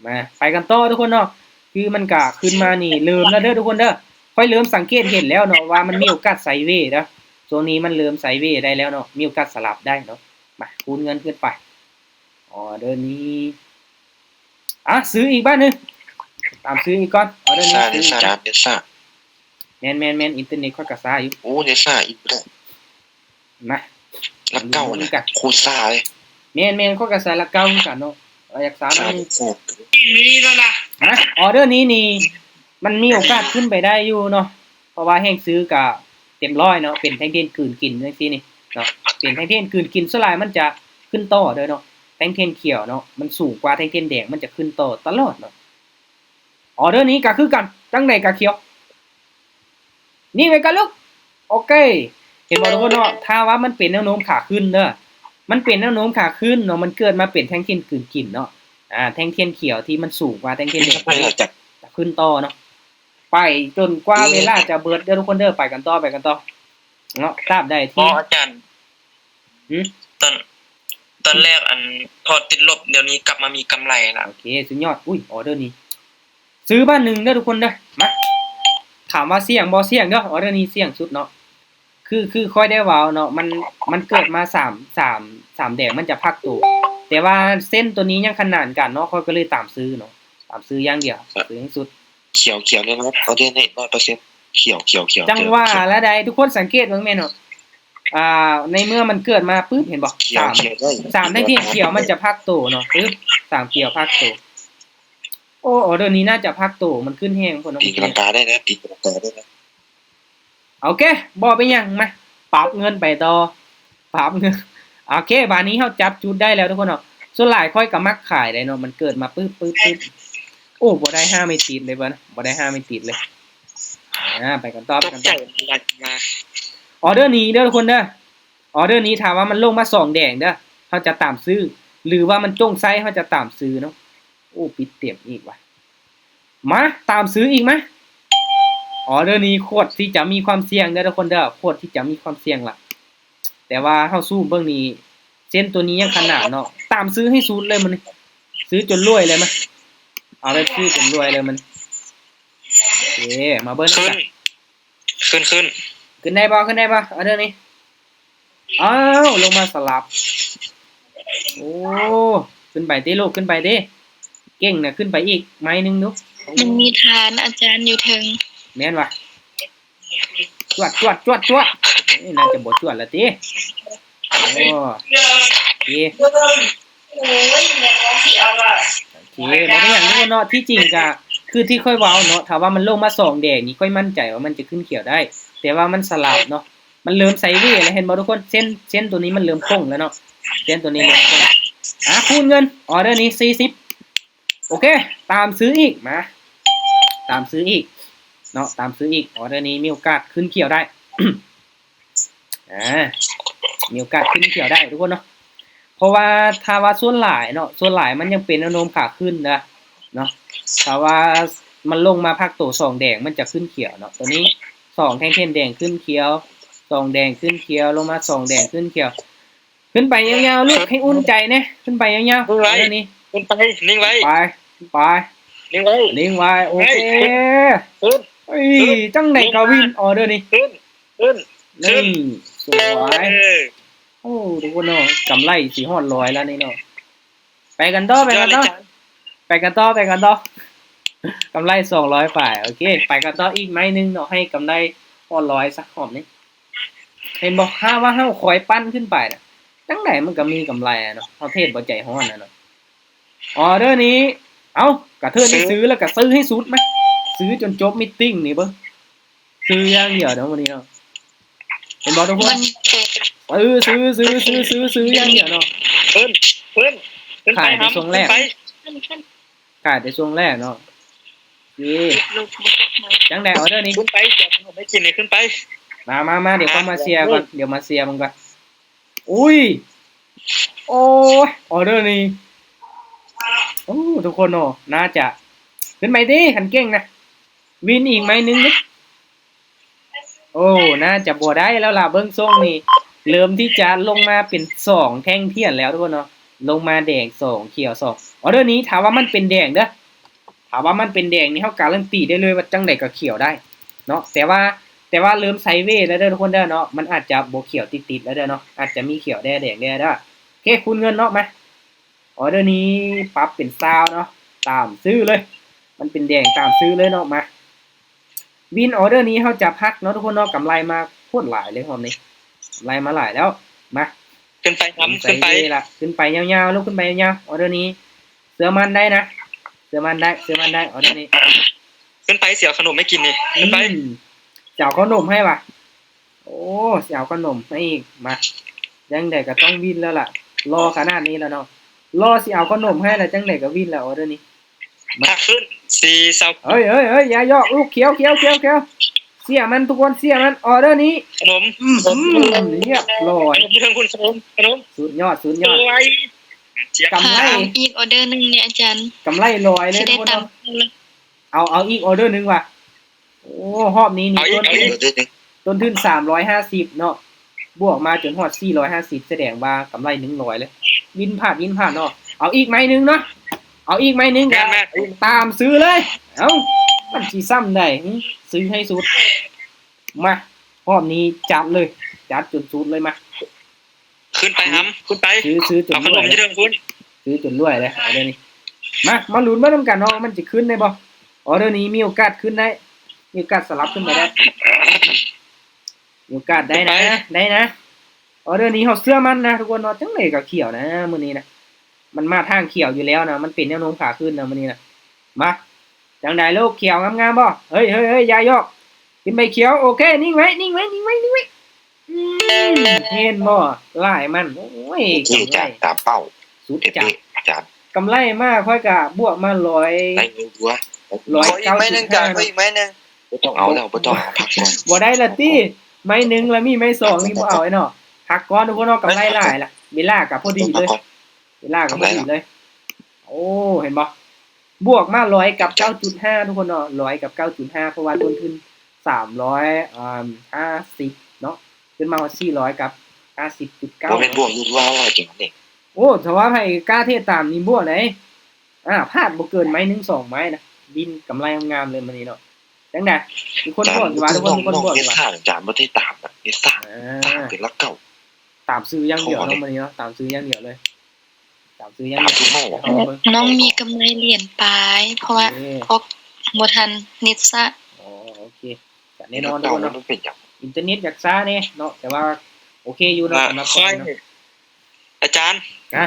ມາ ໄປກັນຕໍ່ທຸກຄົນເນາະ. ຄືມັນກະຂຶ້ນມານີ້ເລີ່ມແລ້ວເດີທຸກຄົນເດີ. ຂ້ອຍເລີ່ມສັງເກດເຫັນແລ້ວເນາະວ່າມັນມີໂອກາດໄຊເວເດີ. ຊ່ວງນີ້ມັນເລີ່ມໄຊເວໄດ້ແລ້ວເນາະ ມີໂອກາດສະຫຼັບໄດ້ເນາະ. ມາ ຄູນເງິນຂຶ້ນໄປ. ອໍເດີນີ້ ອ່ະ ຊື້ອີກບາດໜຶ່ງ ຕາມຊື້ອີກກ່ອນ. ອໍເດີນີ້ ຊື້ອີກກ່ອນ. ແມ່ນໆໆ ອິນເຕີເນັດຂ້ອຍກະຊ້າຢູ່. ໂອ້ ເນັດຊ້າອີກແລ້ວ. ມາ ຫຼັກເກົ້ານະ ໂຄດຊ້າເລີຍ. ແມ່ນໆ ຂ້ອຍກະໃຊ້ຫຼັກເກົ້າຄືກັນເນາະ. ເອົາ ຢາກຊ້າໜ້ອຍໜຶ່ງ. ມີແລ້ວນະ. ມາ ອໍເດີນີ້ນີ້ ມັນມີໂອກາດຂຶ້ນໄປໄດ້ຢູ່ເນາະ ເພາະວ່າແຮງຊື້ກະເຕັມຮ້ອຍເນາະ. ເປັນແທ່ງທຽນກືນກິນຈັ່ງຊີ້ນີ້ເນາະ ເປັນແທ່ງທຽນກືນກິນ ສ່ວນຫຼາຍມັນຈະຂຶ້ນຕໍ່ເດີເນາະ. ແທ່ງທຽນຂຽວເນາະ ມັນສູງກວ່າແທ່ງທຽນແດງ ມັນຈະຂຶ້ນຕໍ່ຕະຫຼອດເນາະ. ອໍເດີນີ້ກະຄືກັນ ຈັ່ງໃດກະຂຽວ. ນີ້ໄວ້ກ່ອນລູກ. ໂອເຄ ເຫັນບໍ່ທຸກຄົນເນາະ ຖ້າວ່າມັນເປັນແນວໂນ້ມຂາຂຶ້ນເດີ ມັນເປັນແນວໂນ້ມຂາຂຶ້ນເນາະ ມັນເກີດມາເປັນແທ່ງທຽນກືນກິນເນາະ. ອ່າ ແທ່ງທຽນຂຽວທີ່ມັນສູງກວ່າແທ່ງທຽນແດງ ຈະຂຶ້ນຕໍ່ເນາະ ໄປຈົນກວ່າເວລາຈະເບິດເດີທຸກຄົນເດີ. ໄປກັນຕໍ່ ໄປກັນຕໍ່ເນາະ ຕາບໃດທີ່ ບໍ່ ອາຈານ ຫື? ຕອນ ຕອນແລກອັນ ພໍຕິດລົບ ດຽວນີ້ກັບມາມີກຳໄລລະ. ໂອເຄ ສຸດຍອດ. ອຸ້ຍ ອໍເດີນີ້ ຊື້ບາດໜຶ່ງເດີທຸກຄົນເດີ. ມາ ຖາມວ່າສ່ຽງບໍ່? ສ່ຽງເດີ ອໍເດີນີ້ສ່ຽງສຸດເນາະ. ຄື ຄືຂ້ອຍໄດ້ເວົ້າເນາະ ມັນ ມັນເກີດມາສາມ ສາມ ສາມແດງ ມັນຈະພັກໂຕ ແຕ່ວ່າເສັ້ນໂຕນີ້ຍັງຂະໜານກັນເນາະ ຂ້ອຍກໍເລີຍຕາມຊື້ເນາະ ຕາມຊື້ຢ່າງດຽວ ຊື້ໃຫ້ສຸດ. ຂຽວ ຂຽວເລີຍເນາະ ອໍເດີນີ້ຮ້ອຍເປີເຊັນ ຂຽວ ຂຽວ ຂຽວ. ຈັ່ງວ່າລະໃດ ທຸກຄົນສັງເກດເບິ່ງແມ່ນເນາະ. ອ່າ ໃນເມື່ອມັນເກີດມາປຶບ ເຫັນບໍ່? ສາມ ສາມແທ່ງຂຽວ ມັນຈະພັກໂຕເນາະ ປຶບ ສາມຂຽວພັກໂຕ. ໂອ້ ອໍເດີນີ້ໜ້າຈະພັກໂຕ ມັນຂຶ້ນແຮງພຸ້ນເນາະ. ຕີລັງກາໄດ້ນະ ຕີລັງກາໄດ້ນະ. ໂອເຄ ບໍ່ເປັນຫຍັງ ມາ ປັບເງິນໄປຕໍ່ ປັບເງິນ. ໂອເຄ ບາດນີ້ເຮົາຈັບຈຸດໄດ້ແລ້ວທຸກຄົນເນາະ. ສ່ວນຫຼາຍຂ້ອຍກໍມັກຂາຍໄດ໋ເນາະ ມັນເກີດມາປຶບ ປຶບ ປຶບ. ໂອ້ ບໍ່ໄດ້ຫ້າເມັດຕິດເລີຍເບິ່ງ ບໍ່ໄດ້ຫ້າເມັດຕິດເລີຍ. ອ່າ ໄປກັນຕໍ່ ໄປກັນຕໍ່. ອໍເດີນີ້ເດີທຸກຄົນເດີ ອໍເດີນີ້ຖ້າວ່າມັນລົງມາສອງແດງເດີ ເຮົາຈະຕາມຊື້ ຫຼືວ່າມັນຈົ່ງໃສ່ ເຮົາຈະຕາມຊື້ເນາະ. ໂອ້ ປິດເຕັມອີກວ່າ. ມາ ຕາມຊື້ອີກມາ. ອໍເດີນີ້ໂຄດທີ່ຈະມີຄວາມສ່ຽງເດີທຸກຄົນເດີ ໂຄດທີ່ຈະມີຄວາມສ່ຽງລະ. ແຕ່ວ່າເຮົາຊູມເບິ່ງນີ້ ເສັ້ນໂຕນີ້ຍັງຂະໜານເນາະ ຕາມຊື້ໃຫ້ສຸດເລີຍມື້ນີ້ ຊື້ຈົນລວຍເລີຍມາ. ເອົາແບບຊື້ຈົນລວຍເລີຍມື້ນີ້. ເອີ ມາເບິ່ງນຳກັນ. ຂຶ້ນ ຂຶ້ນ ຂຶ້ນໄດ້ບໍ່? ຂຶ້ນໄດ້ບໍ່? ອໍເດີນີ້ ອ້າວ ລົງມາສະຫຼັບ. ໂອ້ ຂຶ້ນໄປຕິລູກ ຂຶ້ນໄປຕິ ເກັ່ງນະ ຂຶ້ນໄປອີກໄມ້ໜຶ່ງດູ. ມັນມີທານອາຈານຢູ່ເທິງ ແມ່ນຫວາ? ຈວດ ຈວດ ຈວດ ຈວດ. ເອີ ໜ້າຈະບໍ່ຈວດລະຕິ. ໂອ້ ໂອເຄ ໂອເຄ ບໍ່ເປັນຫຍັງເນາະ. ທີ່ຈິງກະຄືທີ່ຂ້ອຍເວົ້າເນາະ ຖ້າວ່າມັນລົງມາສອງແດງນີ້ ຂ້ອຍໝັ້ນໃຈວ່າມັນຈະຂຶ້ນຂຽວໄດ້ ແຕ່ວ່າມັນສະຫຼັບເນາະ. ມັນເລີ່ມໄຊເວແລ້ວ ເຫັນບໍ່ທຸກຄົນ? ເສັ້ນ ເສັ້ນໂຕນີ້ມັນເລີ່ມໂຄ້ງແລ້ວເນາະ ເສັ້ນໂຕນີ້ເລີ່ມໂຄ້ງ. ອ່າ ຄູນເງິນ ອໍເດີນີ້ສີ່ສິບ. ໂອເຄ ຕາມຊື້ອີກ ມາ ຕາມຊື້ອີກເນາະ ຕາມຊື້ອີກ. ອໍເດີນີ້ມີໂອກາດຂຶ້ນຂຽວໄດ້ ອ່າ ມີໂອກາດຂຶ້ນຂຽວໄດ້ທຸກຄົນເນາະ. ເພາະວ່າຖ້າວ່າສ່ວນຫຼາຍເນາະ ສ່ວນຫຼາຍມັນຍັງເປັນແນວໂນ້ມຂາຂຶ້ນນະເນາະ. ຖ້າວ່າມັນລົງມາພັກໂຕສອງແດງ ມັນຈະຂຶ້ນຂຽວເນາະ. ໂຕນີ້ສອງແທ່ງທຽນແດງຂຶ້ນຂຽວ ສອງແດງຂຶ້ນຂຽວ ລົງມາສອງແດງຂຶ້ນຂຽວ. ຂຶ້ນໄປຍາວໆລູກ ໃຫ້ອຸ່ນໃຈແດ່ ຂຶ້ນໄປຍາວໆ. ນີ້ ຂຶ້ນໄປ ນິ່ງໄວ້ ໄປ ໄປ ນິ່ງໄວ້ ນິ່ງໄວ້. ໂອເຄ ຂຶ້ນ ຂຶ້ນ ເອີຍ ຈັ່ງໃດກໍວິນ ອໍເດີນີ້ ຂຶ້ນ ຂຶ້ນ ຂຶ້ນ ນີ້ ສວຍ. ເອີ ໂອ້ ທຸກຄົນເນາະ ກຳໄລຊິຮອດຮ້ອຍແລ້ວນີ້ເນາະ. ໄປກັນຕໍ່ ໄປກັນຕໍ່ ໄປກັນຕໍ່ ໄປກັນຕໍ່. ກຳໄລສອງຮ້ອຍປາຍ. ໂອເຄ ໄປກັນຕໍ່ອີກໄມ້ໜຶ່ງເນາະ ໃຫ້ກຳໄລຮອດຮ້ອຍຊະຮອບນີ້. ເຫັນບໍ່ ຖ້າວ່າເຮົາຄອຍປັ່ນຂຶ້ນໄປນະ ຈັ່ງໃດມັນກໍມີກຳໄລເນາະ ເຮົາເທຣດບໍ່ໃຈຮ້ອນນະເນາະ. ອໍເດີນີ້ ເອົ້າ ກະເທີດນີ້ ຊື້ ຊື້ແລ້ວກະຊື້ໃຫ້ສຸດມາ ຊື້ຈົນຈົບມີດຕິ້ງນີ້ເບິ່ງ. ຊື້ຢ່າງດຽວເນາະມື້ນີ້ເນາະ ເຫັນບໍ່ທຸກຄົນ? ຊື້ ຊື້ ຊື້ ຊື້ ຊື້ ຊື້ຢ່າງດຽວເນາະ. ຂຶ້ນ ຂຶ້ນ ຂຶ້ນໄປ ຂາຍແຕ່ຊ່ວງແລກ ຂຶ້ນໄປ ຂຶ້ນ ຂຶ້ນ ຂາຍແຕ່ຊ່ວງແລກເນາະ. ນີ້ ຈັ່ງໃດອໍເດີນີ້? ຂຶ້ນໄປ ແຈກຂະໜົມໃຫ້ກິນນີ້ ຂຶ້ນໄປ. ມາ ມາ ມາ ດຽວເຂົ້າມາເຊຍກ່ອນ ດຽວມາເຊຍມັນກ່ອນ. ອຸ້ຍ ໂອ້ຍ ອໍເດີນີ້ ໂອ້ ທຸກຄົນເນາະ ໜ້າຈະ ຂຶ້ນໄປຕິ ຄັນເກັ່ງນະ ວິນອີກໄມ້ໜຶ່ງເດ້. ໂອ້ ໜ້າຈະບໍ່ໄດ້ແລ້ວລະ ເບິ່ງຊົງນີ້ ເລີ່ມທີ່ຈະລົງມາເປັນສອງແທ່ງທຽນແລ້ວທຸກຄົນເນາະ ລົງມາແດງສອງ ຂຽວສອງ ອໍເດີນີ້ ຖ້າວ່າມັນເປັນແດງເດີ້ ຖ້າວ່າມັນເປັນແດງນີ້ ເຮົາກາລັນຕີໄດ້ເລີຍວ່າຈັ່ງໃດກໍຂຽວໄດ້ເນາະ ແຕ່ວ່າ ແຕ່ວ່າເລີ່ມໄຊເວແລ້ວເດີ້ທຸກຄົນເດີ້ເນາະ ມັນອາດຈະບໍ່ຂຽວຕິດໆແລ້ວເດີ້ເນາະ ອາດຈະມີຂຽວແດ່ແດງແດ່ເດີ້. ໂອເຄ ຄູນເງິນເນາະ ມາ ອໍເດີນີ້ປັບເປັນຊາວເນາະ ຕາມຊື່ເລີຍ ມັນເປັນແດງຕາມຊື່ເລີຍເນາະ ມາ ວິນອໍເດີນີ້ເຮົາຈະພັກເນາະທຸກຄົນເນາະ ກຳໄລມາໂຄດຫຼາຍເລີຍຮອບນີ້ ກຳໄລມາຫຼາຍແລ້ວ ມາ ຂຶ້ນໄປຫຳ ຂຶ້ນໄປ ຂຶ້ນໄປຍາວໆ ລຸກຂຶ້ນໄປຍາວໆ ອໍເດີນີ້ ເຊື່ອໝັ້ນໄດ້ນະ ເຊື່ອໝັ້ນໄດ້ ເຊື່ອໝັ້ນໄດ້ ອໍເດີນີ້ ຂຶ້ນໄປ ຊິເອົາຂະໜົມໃຫ້ກິນນີ້ ຂຶ້ນໄປ ອືມ ຊິເອົາຂະໜົມໃຫ້ຫວາ ໂອ້ ຊິເອົາຂະໜົມໃຫ້ອີກ ມາ ຈັ່ງໃດກໍຕ້ອງວິນແລ້ວລະ ຫຼໍ່ຂະໜາດນີ້ລະເນາະ ຫຼໍ່ຊິເອົາຂະໜົມໃຫ້ລະ ຈັ່ງໃດກໍວິນລະ ອໍເດີນີ້ ມາ ຖ້າຂຶ້ນ ສີ່ ສາມ ເຮີ້ຍ ເຮີ້ຍ ເຮີ້ຍ ຢ່າຢອກ ລຸກ ຂຽວ ຂຽວ ຂຽວ ຂຽວ ເສຍມັນທຸກຄົນ ເສຍມັນ ອໍເດີນີ້ ຂະໜົມ ອືມ ຂະໜົມ ຮຽບຮ້ອຍ ຂະໜົມຢູ່ເທິງພຸ້ນ ຂະໜົມ ຂະໜົມ ສຸດຍອດ ສຸດຍອດ ສວຍ ກຳໄລ ຫາອີກອໍເດີໜຶ່ງແດ່ອາຈານ ກຳໄລຮ້ອຍເລີຍທຸກຄົນເນາະ ເອົາ ເອົາອີກອໍເດີໜຶ່ງວ່າ ໂອ້ ຮອບນີ້ນີ້ ເອົາອີກ ຕົ້ນທຶນ ເອົາອີກ ຕົ້ນທຶນສາມຮ້ອຍຫ້າສິບເນາະ ບວກມາຈົນຮອດສີ່ຮ້ອຍຫ້າສິບ ສະແດງວ່າກຳໄລໜຶ່ງຮ້ອຍເລີຍ ວິນພາດ ວິນພາດເນາະ ເອົາອີກໄມ້ໜຶ່ງເນາະ ເອົາອີກໄມ້ໜຶ່ງ ແມ່ນໆ ຕາມຊື້ເລີຍ ເອົ້າ ມັນຊິຊ້ຳໃດ ຊື້ໃຫ້ສຸດ ມາ ຮອບນີ້ຈັດເລີຍ ຈັດຈົນສຸດເລີຍ ມາ ຂຶ້ນໄປຫຳ ຂຶ້ນໄປ ຊື້ ຊື້ຈົນລວຍ ເອົາຂະໜົມຢູ່ເທິງພຸ້ນ ຊື້ຈົນລວຍເລີຍ ອໍເດີນີ້ ມາ ມາລຸ້ນເບິ່ງນຳກັນເນາະ ມັນຈະຂຶ້ນໄດ້ບໍ່ ອໍເດີນີ້ມີໂອກາດຂຶ້ນໄດ້ ມີໂອກາດສະຫຼັບຂຶ້ນໄປໄດ້ ມີໂອກາດໄດ້ນະ ໄດ້ນະ ອໍເດີນີ້ເຮົາເຊື່ອໝັ້ນນະທຸກຄົນເນາະ ຈັ່ງໃດກໍຂຽວນະມື້ນີ້ນະ ມັນມາທາງຂຽວຢູ່ແລ້ວນະ ມັນເປັນແນວໂນ້ມຂາຂຶ້ນນະມື້ນີ້ນະ ມາ ຈັ່ງໃດລູກ ຂຽວງາມໆບໍ່ ເຮີ້ຍໆໆ ຢ່າຢອກ ຂຶ້ນໄປຂຽວ ໂອເຄ ນິ່ງໄວ້ ນິ່ງໄວ້ ນິ່ງໄວ້ ນິ່ງໄວ້ ອືມ ເຫັນບໍ່ ຫຼາຍມັນ ໂອ້ຍ ກຳໄລ ຕາມເປົ້າ ສຸດຈັດ ກຳໄລມາ ຂ້ອຍກະບວກມາຮ້ອຍ ໄດ້ຢູ່ຕົວະ ຮ້ອຍເກົ້າສິບຫ້າ ຂໍອີກໄມ້ໜຶ່ງ ບໍ່ຕ້ອງເອົາແລ້ວ ບໍ່ຕ້ອງເອົາ ພັກກ່ອນ ບໍ່ໄດ້ລະຕິ ໄມ້ໜຶ່ງລະມີໄມ້ສອງນີ້ບໍ່ເອົາໄອ້ນ້ອງ ພັກກ່ອນທຸກຄົນເນາະ ກຳໄລຫຼາຍລະ ເວລາກະພໍດີເລີຍ ເວລາກໍພໍດີເລີຍ ໂອ້ ເຫັນບໍ່ ບວກມາຮ້ອຍກັບເກົ້າຈຸດຫ້າ ທຸກຄົນເນາະ ຮ້ອຍກັບເກົ້າຈຸດຫ້າ ເພາະວ່າຕົ້ນທຶນສາມຮ້ອຍ ຫ້າສິບເນາະ ຂຶ້ນມາຮອດສີ່ຮ້ອຍກັບຫ້າສິບຈຸດເກົ້າ ບໍ່ແມ່ນບວກຢູ່ວ່າວ່າຈັ່ງນີ້ ໂອ້ ຖ້າວ່າໃຜກ້າເທດຕາມນີ້ບວກໄດ໋ ອາ ພາດບໍ່ເກີນໄມ້ໜຶ່ງສອງໄມ້ນະ ວິນກຳໄລງາມໆເລີຍມື້ນີ້ເນາະ ຈັ່ງໃດ ມີຄົນບວກຢູ່ວ່າ ທຸກຄົນ ມີຄົນບວກຢູ່ວ່າ ອາ ຕາມຊື່ຢ່າງດຽວເນາະມື້ນີ້ເນາະ ຕາມຊື່ຢ່າງດຽວເລີຍ. ຕາມຊື່ຍັງ ຕາມຊື່ເຮົາ ເອົາເບິ່ງ ນ້ອງມີກຳໄລຫຼຽນປາຍ ເພາະວ່າ ໂອເຄ ອອກບໍ່ທັນ ເນັດຊ້າ ອໍ ໂອເຄ ກະແນ່ນອນທຸກຄົນເນາະ ມັນເປັນຫຍັງ ອິນເຕີເນັດຢາກຊ້າແດ່ເນາະ ແຕ່ວ່າໂອເຄຢູ່ເນາະ ສຳລັບຂ້ອຍເນາະ ອາຈານ ຮະ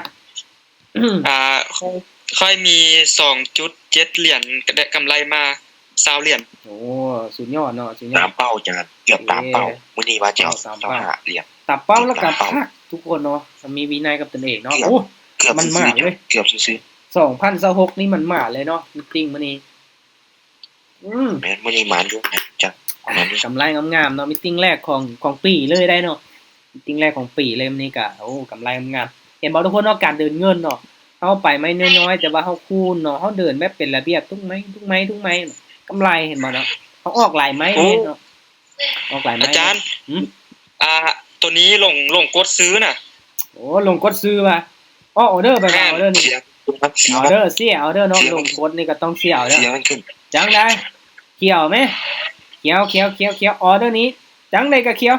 ອ່າ ຂ້ອຍ ຂ້ອຍມີສອງຈຸດເຈັດຫຼຽນ ກະໄດ້ກຳໄລມາ ຊາວຫຼຽນ ໂອ້ ສຸດຍອດເນາະ ສຸດຍອດ ຕາມເປົ້າ ອາຈານ ເກືອບຕາມເປົ້າ ເອີ ມື້ນີ້ວ່າຈະເອົາ ຕາມເປົ້າ ຊາວຫ້າຫຼຽນ ຕາມເປົ້າ ແລ້ວກະພັກທຸກຄົນເນາະ ມີວິໄນກັບຕົນເອງເນາະ ເກືອບ ໂອ້ ເກືອບ ມັນໝານເລີຍ ເກືອບຊື່ໆ ສອງພັນຊາວຫົກນີ້ມັນໝານເລີຍເນາະ ມີຕິງມື້ນີ້ ອືມ ແມ່ນ ມື້ນີ້ໝານຢູ່ ຈັກ ກຳໄລງາມໆເນາະ ມີຕິງແລກຂອງ ຂອງປີເລີຍໄດ໋ເນາະ ມີຕິງແລກຂອງປີເລີຍ ມື້ນີ້ກະ ໂອ້ ກຳໄລງາມໆ ເຫັນບໍ່ທຸກຄົນເນາະ ການເດີນເງິນເນາະ ເຮົາໄປໄມ້ນ້ອຍໆ ແຕ່ວ່າເຮົາຄູນເນາະ ເຮົາເດີນແບບເປັນລະບຽບ ທຸກໄມ້ ທຸກໄມ້ ທຸກໄມ້ ກຳໄລ ເຫັນບໍ່ເນາະ ເຮົາອອກຫຼາຍໄມ້ເລີຍເນາະ ອອກຫຼາຍໄມ້ ອາຈານ ຫືມ ອ່າ ໂຕນີ້ລົງ ລົງກົດຊື້ນະ ໂອ້ ລົງກົດຊື້ວ່າ ອໍ ອໍເດີໄປວ່າ ແມ່ນ ອໍເດີນີ້ ເສຍ ເສຍ ອໍເດີ ເສຍອໍເດີເນາະ ເສຍ ລົງກົດນີ້ກໍຕ້ອງເສຍອໍເດີ ເສຍມັນຂຶ້ນ ຈັ່ງໃດ ຂຽວແມ ຂຽວ ຂຽວ ຂຽວ ຂຽວ ອໍເດີນີ້ ຈັ່ງໃດກໍຂຽວ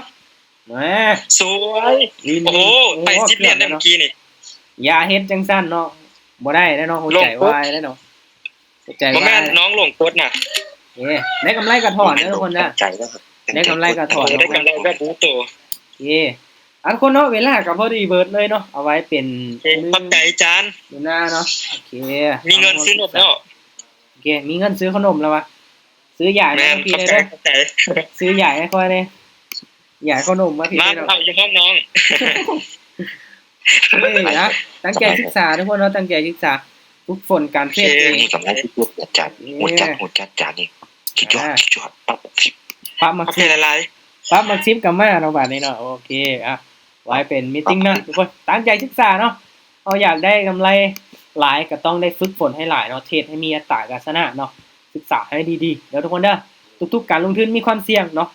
ມາ ສວຍ ວິນ ໂອ້ໂຫ ໂອ້ ໄປສິບຫຼຽນໄດ້ເມື່ອກີ້ນີ້ ຢ່າເຮັດຈັ່ງຊັ້ນເນາະ ບໍ່ໄດ້ແລ້ວເນາະ ຫົວໃຈວາຍແລ້ວເນາະ ຫົວໃຈວາຍ ບໍ່ແມ່ນນ້ອງຫຼົງກົດນະ ເອີ ໄດ້ກຳໄລກໍຖອນເດີທຸກຄົນນະ ໄດ້ກຳໄລກໍຖອນ ໄດ້ກຳໄລກໍຮູ້ໂຕ ເອີ ອັນຄົນເນາະ ເວລາກໍພໍດີເບີດເລີຍເນາະ ເອົາໄວ້ເປັນ ເອີ ຂອບໃຈອາຈານ ມື້ໜ້າເນາະ ໂອເຄ ມີເງິນຊື້ນົມແລ້ວ ໂອເຄ ມີເງິນຊື້ຂະໜົມແລ້ວວະ ຊື້ຢາໃຫ້ພີ່ແດ່ເດີ ຊື້ຢາໃຫ້ຂ້ອຍແດ່ ຢາຂະໜົມມາພີ່ ມາເອົາຢູ່ຫ້ອງນ້ອງ ເອີຍ ນະ ຕັ້ງໃຈສຶກສາທຸກຄົນເນາະ ຕັ້ງໃຈສຶກສາ ຝຶກຝົນການເທຣດເອງ ນີ້ກຳໄລສຸດຍອດ ອາຈານ ເອີ ໂຫດຈັດ ໂຫດຈັດ ອາຈານນີ້ ສຸດຍອດ ສຸດຍອດ ປັບໝາກສິບ ປັບໝາກສິບ ປັບໝາກສິບກໍມາເນາະ ບາດນີ້ເນາະ ໂອເຄ ອ່ະ ໄວ້ເປັນມີດຕິ້ງນະທຸກຄົນ. ຕັ້ງໃຈສຶກສາເນາະ. ເຮົາຢາກໄດ້ກຳໄລຫຼາຍກໍຕ້ອງໄດ້ຝຶກຝົນໃຫ້ຫຼາຍເນາະ, ເທຣດໃຫ້ມີອັດຕາການຊະນະເນາະ. ສຶກສາໃຫ້ດີໆເດີທຸກຄົນເດີ. ທຸກໆການລົງທຶນມີຄວາມສ່ຽງເນາະ.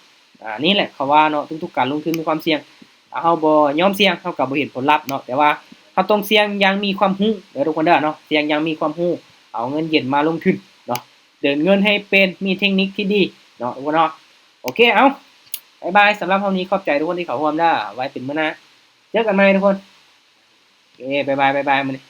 ອາ ນີ້ແຫຼະເຂົາວ່າເນາະ, ທຸກໆການລົງທຶນມີຄວາມສ່ຽງ. ຖ້າເຮົາບໍ່ຍອມສ່ຽງ ເຮົາກໍບໍ່ເຫັນຜົນລັບເນາະ. ແຕ່ວ່າເຮົາຕ້ອງສ່ຽງຢ່າງມີຄວາມຮູ້ເດີທຸກຄົນເດີເນາະ, ສ່ຽງຢ່າງມີຄວາມຮູ້, ເອົາເງິນເຢັນມາລົງທຶນເນາະ. ເດີນເງິນໃຫ້ເປັນ, ມີເທັກນິກທີ່ດີເນາະທຸກຄົນເນາະ. ໂອເຄ ເອົາ ບາຍບາຍ. ສຳລັບຮອບນີ້ຂອບໃຈທຸກຄົນທີ່ເຂົ້າຮ່ວມເດີ. ໄວ້ເປັນມື້ໜ້າ ເຈີກັນໃໝ່ທຸກຄົນ. ໂອເຄ ບາຍບາຍ ບາຍບາຍ ມື້ນີ້.